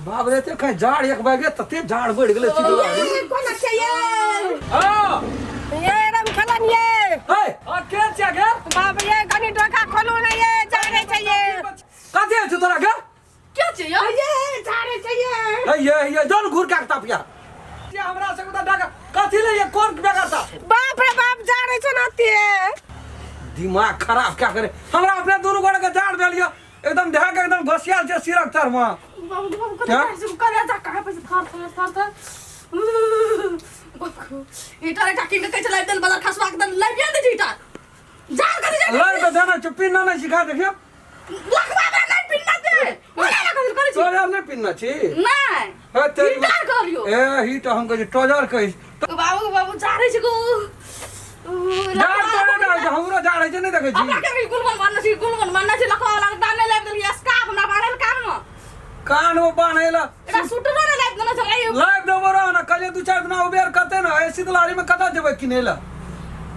बाप रे, ते कहीं जाड़ एक बैगे तते जाड़ बढ़ गेलै शीतलहरी। ये कोना छै ये? हाँ। ये राम खेलन ये। ए, आ के छै गे? बाप ये, कनी डोका खोलू ना ये, जाड़े छै ये। कथी होइ छौ तोरा गे? के छै यौ? ये जाड़े छै ये। ए ये ये जन घूर के तापिया। ये हमरा सब त डाका कथी ले ये कोन बेगरता? बाप रे बाप, जाड़े छै ना ते। दिमाग खराब क्या करे? हमरा अपने दुनू गोड़ के जाड़ भेल यो। एकदम ध्यान के एकदम घसियाल छै सिरक तर में। बाबू बाबू कत क्या? जाय कले जा कहाँ पे थर थर थर थर। बाबू ईटा एकटा कीन के कहै छै लाइब देल बाजार खसवा के देल लाइबिए दे छै ईटा। जाड़ कथी जाड़? लड़ के देना छै पिन्ना नहीं सिखा देखियो। लखवा हमरा नहीं पिन्ना दे। ओला लखवा करै छी। तोरा नहीं पिन्ना छी? नहीं। हे तेरी हीटर कहलियो। ए हीटर हम कहै छी टोजर कहै छी। बाबू बाबू जाड़े छै गो। जाड़ तोरे ना होइ छै, हमरो जाड़ होइ छै नहि देखै छी? हमरा के गुलमन मानना छै, गुलमन मानना छै। लखवा वाला के दाने लाइब देलियै स्कार्फ हमरा बान्हल कान में। कान में बान्है ला। एकटा स्वेटरो नहि लाइब देने छै हमरा। लाइब देबो रह ना, कहलियै दू चारि दिना उबेर करतै ना, ए शीतलहरी में कतऽ जेबै किनै ला?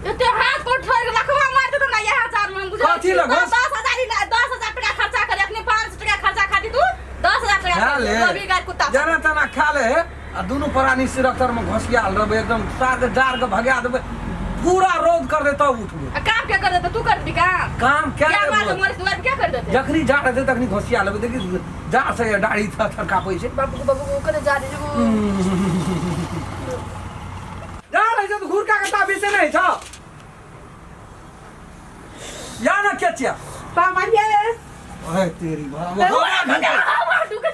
एते हाथ पर ठोक लखवा मार देतो ना इएह हजार में हम बुझै कथी छी। लग? 10,000 ही 10,000 टका खर्चा करे, अखनी 500 टका खर्चा खाती तू 10,000 टका खा ले। गोभी गाय कुत्ता। जेना तेना खा ले आ दुनू प्राणी सिरक तर में घोसियाल रहबै, एकदम साग जार के भगा देबै, पूरा रौद कर दे तब उठबै। आ काम के कर देते? तू कर दी काम? काम क्या क्या देबो? बात मरे तू क्या कर देते? जखनी जाड़ हेतै तखनी घोसिया लेबै। देखी जाड़ से दाढ़ी थर थर कापै छै। बाबू बाबू कते जा रे। जाड़ होइ छै तऽ घुरका के ताबी से नहि छौ या ना के छिया? बाबा ये। ओए तेरी बाबा, हवा ढुकै,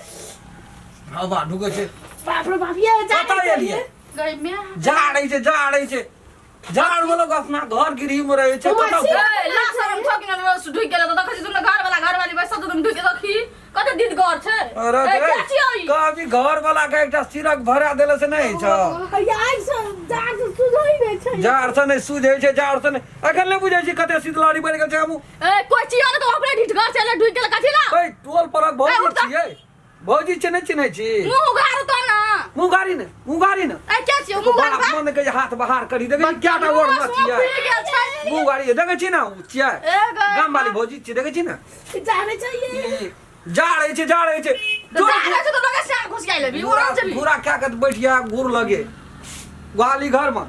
हवा ढुकै छै। बाप रे बाप, ये जाड़े कतऽ छै एलियै? ये। गई में जाड़ छै, जाड़ छै, जाड़ में लोग अपना घर गिरी में रहे छै। हुआ कतऽ छी। ए, ला शरम छौ कि न? रोज ढुकि गेल तऽ देखै छी दुनू घर वाला घर वाली बैसल दुनू ढुकि देखी कते दिद घर छै। अरे ए, रे, क्या छियै ई? कभी घर वाला के एकटा सिरक भरा देले से नहीं छौ? ये आइ से जाड़ से सुझै नहि छै। जाड़ से नहीं सूझै छै, जाड़ से नहीं। अखन नहि बुझै छी कते शीतलहरी बढ़ि गेल छै हमहूँ। ए, कोइ छियै ने तऽ अपने ढिठ घर छै, ढुकि गेल कथी ला? ए, टोल परक ए, भौजी उठ तऽ। छियै, भौजी छै, नहि चिन्है छी? मुँह उघारू तो ना। मुँह गाड़ी ने, मुँह गाड़ी ने। ए, क्या छियै मुँह उघारू? बड़ा मन के जे हाथ बाहर करी देखै छी, क्या टा ओढ़ना मुँह छियै। फुलि गेल छै। मुँह गाड़ी देखै छी ने, ओ छियै। ए गै, गाम वाली भौजी छियै, देखै छी ने? जाड़े छै ये। ई जाड़े छै, जाड़े छै। तऽ जाड़े छै तऽ लगे सियार घुसिया लेबी, घूरा ओना जेबी। घूरा क्या के बैठिया घूर लगे ग्वाली घर में।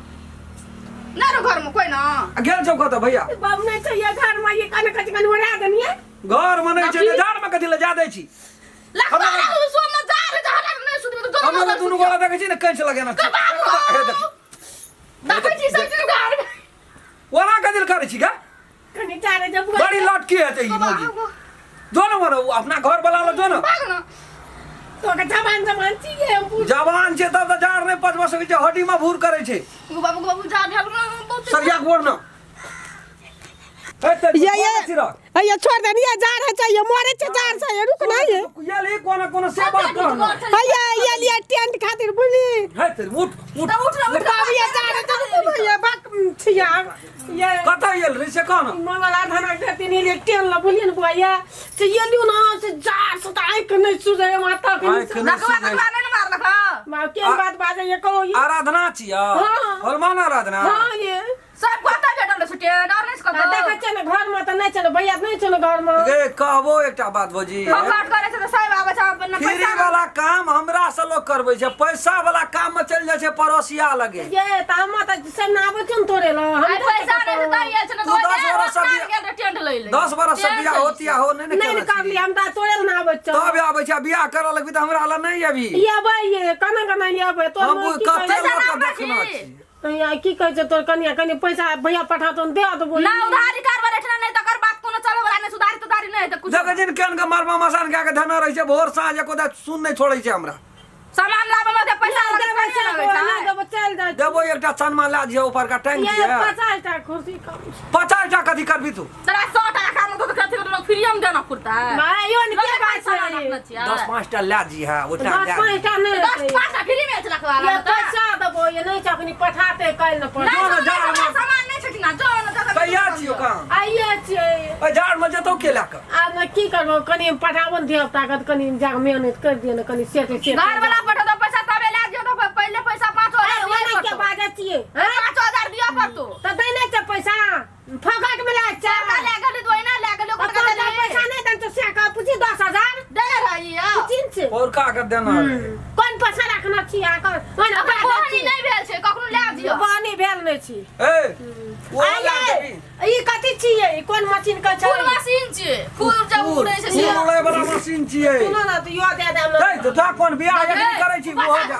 नहि रो घर में कोइ ना। आ गेल छौ कतऽ भैया? बाबू नहि छै ये घर में, ये कने कथी कने ओढ़ा देनिये। घर में नहि छै तऽ जाड़ में कथी लए जा दै छी? लखवा रे, सो में जाड़ है, जाड़ नहीं सुतबी तऽ हमरा दोनो दुनू गोला देखै छी ने कैंच लगेना छै। हे देखी। देखै छी सब चीज घर में। ओना कथी लए करै छी गे? कनी जाड़े जब बड़ी लटकी हेतै ई मौगी। जो न मरो अपना घर वाला लो जो न। भाग न। तो के जवान जवान छी ये हम पूछ। जवान छै तब तऽ जाड़ नहि पचबा सकै छै, हड्डी में भूर करै छै। गो बाबू गो बाबू जा भेल बहुत। सरिया गोड़ न। हे ते ये ये ये छोड़ दे ये, जाड़ है चाहिए मरे छै जाड़ से ये, रुक ना ये। ये ले कोनो कोनो से बात कर न। ये ये लिए टेंट खातिर बुझली। हे ते उठ उठ। तऽ उठ न, उठ। बाबू ये जाड़ है तो ये बाक छिया ये। कतऽ गेल रही से कह न? मंगला धना के तीन लिए टेन ल बुझलिए न बुआ, ये से ये लियो ना से जाड़ से तो आँख नहीं सुझे माता के। आँखि नहि लखवा सुझै। तखवा नहि ने मारलक हँ? माँ के बात बाजे ये कहो ये। आराधना छियै? हाँ। हनुमान आराधना। हाँ ये। सब कतऽ भेटल रहै टेंट और नहि आ देखै कतौ? छियै ने घर में तऽ नहि छै ने भैया, नहि छै ने घर में। गे कहबो एकटा बात भौजी। फोकट करै छै तऽ सब आबै छै अपन फ्री पैसा। वाला काम हमरा से लोग करबै छै, पैसा वाला काम में चलि जाइ छै पड़ोसिया लगे। ये तऽ हम तऽ सब ना आबै छै ने तोरे ल हम आइ पैसा नहि छै तऽ आयल छै ने तू 10 बरस से गेल रहै टेंट लै ले। 10 बरस से बियाह होती हो नहि ने नहि ने केने छी। करली हम तऽ तोरे ल ना आबै छै। तब आबै छै, बियाह करऽ लगबी तऽ हमरा लग नहि अबी। ये अबै ये केना केना ये अबै तोर हम की कते कहै लोक के ना देखना छी। छी। छै? या की कहै छै तोर कनिया कनि पैसा भैया पठा तो दे देबो। ना उधारी कारबार एठना नहि, तकर बात कोनो चले वाला नहि, सुधारी तुधारी नहि हेतै कुछ। देखै छी ने केहन के मरबा मसान कए के धना रहै छै, भोर साँझ एको दा सुन नहि छोड़ै छै हमरा। सामान लाबऽ मे तऽ पैसा लगै देबै छै, से लगै ना छै। देबो चलि जाइ। देबो एकटा चनमा लए दियौ ऊपरका टंकी ये है। 50 टा कुर्सी कम छै। 50 टा कथी करबी तू? तोरा 100 टाका काम तऽ कथी लोग फ्रीए मे देना फुरतै? माय यो ने के बात पैसा छै? रखने छियै। 10 5 टा लए जी है ओटा 10 लए। 5 टा नहि 10 हेतै। 5 टा फ्री मे लखवा। ये पैसा देबो ये नहि छै अखनी पठाते काल्हि ने पड़। नहि जो ने जा जा ने। सामान नहि छै कि ना, जो ने जा। कहिया छियौ काम? आइए छियै। ओहि जाड़ में जेतौ के लए कऽ? आ ने की करबो, कनि पठाबो ने धिया पुता के, कनि जाके मेहनत कर दियौ ने कनि सेट सेट। घर वाला पठा पैसा तबे लए दियौ तऽ पहिले पैसा 5000 दिअ ओना के पड़तौ। बाजै छियै हैं? 5000 दिअ पड़तौ। तऽ दै नहि छै पैसा, फकट में लै छै। सरकार लए गेली तऽ ओहिना लए गेली, ओकर तोरा कते पैसा नहि देन तऽ से कह पूछी 10,000। देने रही यौ। चिन्ह छै। पौरका के देना रहे। कोन पैसा रखना छी अहाँ के ओना ओकर बोहनी नहि भेल छै कखनो लए दियौ पानी भेल नहि छी ए ओ आइ लए ये, देबही। ई कथी छियै ई कोन मशीन के छै फूल मशीन छियै फूल जब फूल उड़ै छै से फूल उड़ै वाला मशीन छियै सुनो ना तऽ यो दे देब ए तऽ तोरा कोन बियाह जखनी करै छी ओ हो जा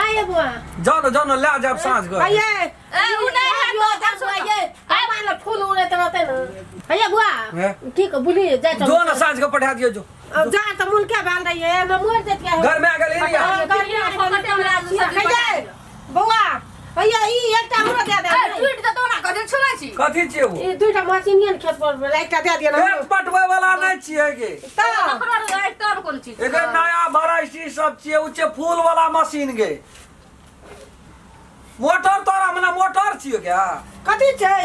आइ ये बुआ जाओ ने जाओ ने लए जायब साँझ के आइये ए, उ नहि हैत यो तऽ दे सुनो। बुआ ये मान लो फूल उड़ैत रहतै ने हैया बुआ हे? ठीक बुली जाइ जो ने साँझ के पठा दियौ जो अब जा तऽ मन के भेल रहियै न मरि जतियै घर में आ गेल ही हाँ, गर्मी आ गेल। हैया बौआ हैया ई एकटा हमरो दे दे ए, टूटि जेतौ ना कथी छुबै छी कथी छियै ओ ई दूटा मशीन ने खेत पर एकटा दे दिअ ने खेत पटबै वाला नहि छियै गे तऽ तखनो एकटा कोन चीज एकर नया वेराइटी सब छियै ओ छियै फूल वाला मशीन गे मोटर तोरा मने मोटर छियै क्या कथी छै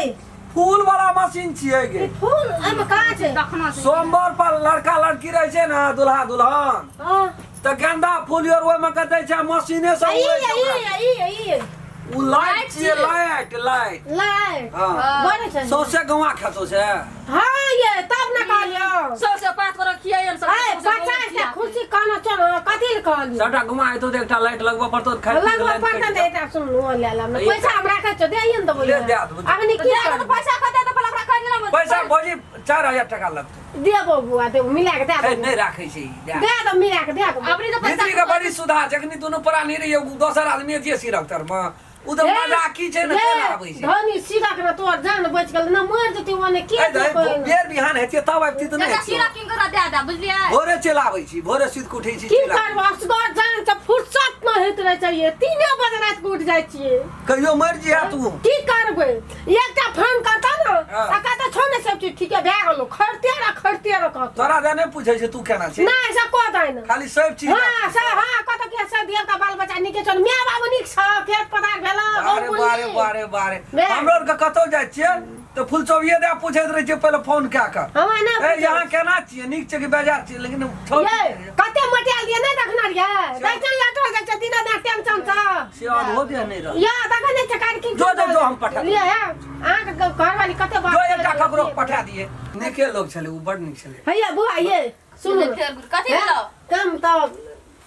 फूल वाला मशीन छियै गे ई फूल एहिमे कहाँ छै तखनो छै। सोमवार पर लड़का लड़की रहै छै ने दुल्हा दुल्हन हँ तऽ गेंदा फूल आर ओहिमे के दै छै मशीने से ई उड़ै छै ई ओकरा। ई ई ओ लाइट छियै लाइट लाइट लाइट हँ बनै छै सौंसे गौआ खेतो छै हँ ये तब ने कहलियौ सौ पाँच गोरा खियाइयन सब ए 50 टा खुर्सी कहना चल कथी लए कहलियौ सबटा गौआ हेतौ तऽ एकटा लाइट लगबऽ पड़तौ तऽ खाइ लगबऽ पड़तै ने एकटा सुन ओ ले लेब ने पैसा हम राखै छियौ दे ने देबो ले दे देबो। अखनी की करबै? पैसा कते तऽ पहिले ओकरा कहि देना पैसा भौजी 4000 टका लगतौ देबो बुआ देबो मिला के दे ए, देबो नहि राखै छै ई, दए। दे दो मिला के दे देबो अबरी तऽ पैसा भितरी के बड़ी सुधार छै जखनी दुनू प्राणी रहियै ओ दोसर आदमी अथिये सिरक तर मे ओ तऽ मजाकी छै ने चलि आबै छै धनी सिरक ने तोहर जान बचि गेल न मरि जेती ओने के ए, दे, बेर बिहान हेतियै तब आबिती तऽ नहि चाचा हेतियै। सीरा किन कऽ दे दे बुझलियै भोरे चलि आबै छी भोरे सुति कऽ उठै छी की चलि आबै करबो असगर जान से फुर्सत न होइत रहै छै ये 3 बजे राति के उठि जाइ छियै छी। कहियो मरि जइहे तू की करबै एकटा फोन करता ने हाँ। आ कहता छौ ने सब चीज ठीके भए गेलो खरिते रह खरिते रह कहतो तोरा दे नहि पूछै छै तू केना छै नहि से कह दै ने खाली सब चीज हाँ से हाँ कहतो कि सब दियल का बाल बच्चा नीके छौ माय बाबू नीक छौ खेत पथार भेल बारे बारे बारे बारे बे। हमरो आरके कतौ जाइ छियै तऽ फुलचौबिये दए पूछैत रहै छियै पहिले फोन कए कऽ हमरा नहि ए पूछै। यहाँ केना छियै नीक छै कि बेजार छियै लेकिन छौ ये कते मटियाल दिए नहि देखना रहियै देखन लटल जाइ छै दिना दिन टेंशन से से आधो देह नहि रह या देखै नहि छै कार की जो, जो, जो, हम पठा देब। लिअ हे अहाँके घरवाली कते बात जो एकटा ककरो पठा दिए नीके लोग छलै ओ बड़ नीक छलै हैया बुआ ये सुनू फेर कथी भेलौ काम तऽ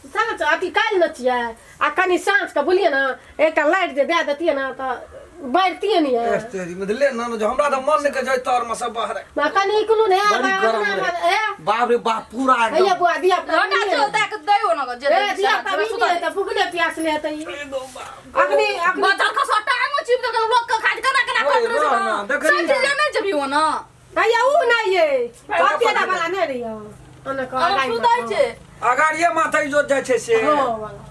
साँझ अथी काल्हि ने छियै आ कनि साँझके बुझलियै ने एकटा लाइट जे दए देतियै ने तऽ बढ़तियै ने ये। तेरी मतलब ले ना जो हमरा तऽ मन नहि करै छै तर में सब बाहर कनि कोनो ने बड़ी गरम रहे। बाप रे बाप पूरा हैया एकदम बुआ दिया घंटा चलता के दैयो न जे ए दिया तभी नहीं तऽ भुखले प्यास ले तऽ अखनी अखनी बचल खसो टांगो चिप दे लोक के खाद केना केना ओए, करत रह ना, रहै देखली सब चीज नहि जबी हो ना हैया उ नहि ये कते दा वाला नहि रहियो ओने कह हम सुतै छै अगाड़िए माथा इजोत जाइ छै से हो वाला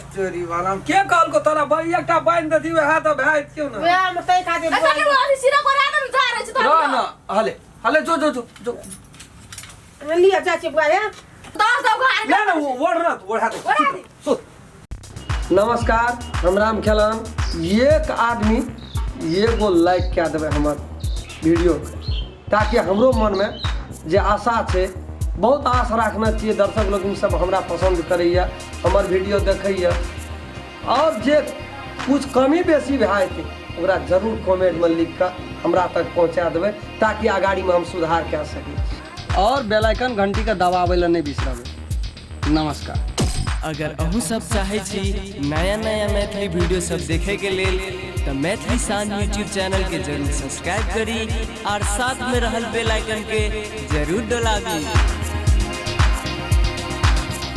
स्टोरी वाला के कहलको तोरा भाई एकटा बान्हि देती वएह तऽ भए जेतियौ ने वएह में तै खातिर अच्छा के अभी सिरा पर आदम जा रहै छै रह न हले हले जो जो जो जो लिअ चाची बुआ हे दस दो घर ले ना वो ओढ़ ना तू ओढ़ा दे ओढ़ा दे। सुत नमस्कार हम राम खेलान एक आदमी एगो लाइक कए देबै हमर वीडियो ताकि हमरो मनमे जे आशा छै बहुत आश राखने छियै दर्शक लोकनि सब हमरा पसन्द करैए हमर वीडियो देखैए आओर जे कुछ कमी बेसी भए जेतै ओकरा जरूर कमेंटमे लिख कऽ हमरा तक पहुँचा देबै ताकि अगाड़ीमे हम सुधार कए सकी आओर बेल आइकन घंटीके दबाबै लए नहि बिसरबै नमस्कार। अगर अहूँ सब चाहै छी नया नया मैथिली वीडियो सब देखे के लेल तऽ मैथिली शान यूट्यूब चैनल के जरूर सब्सक्राइब करी और साथ में रहल बेल आइकन के जरूर डोलाबी।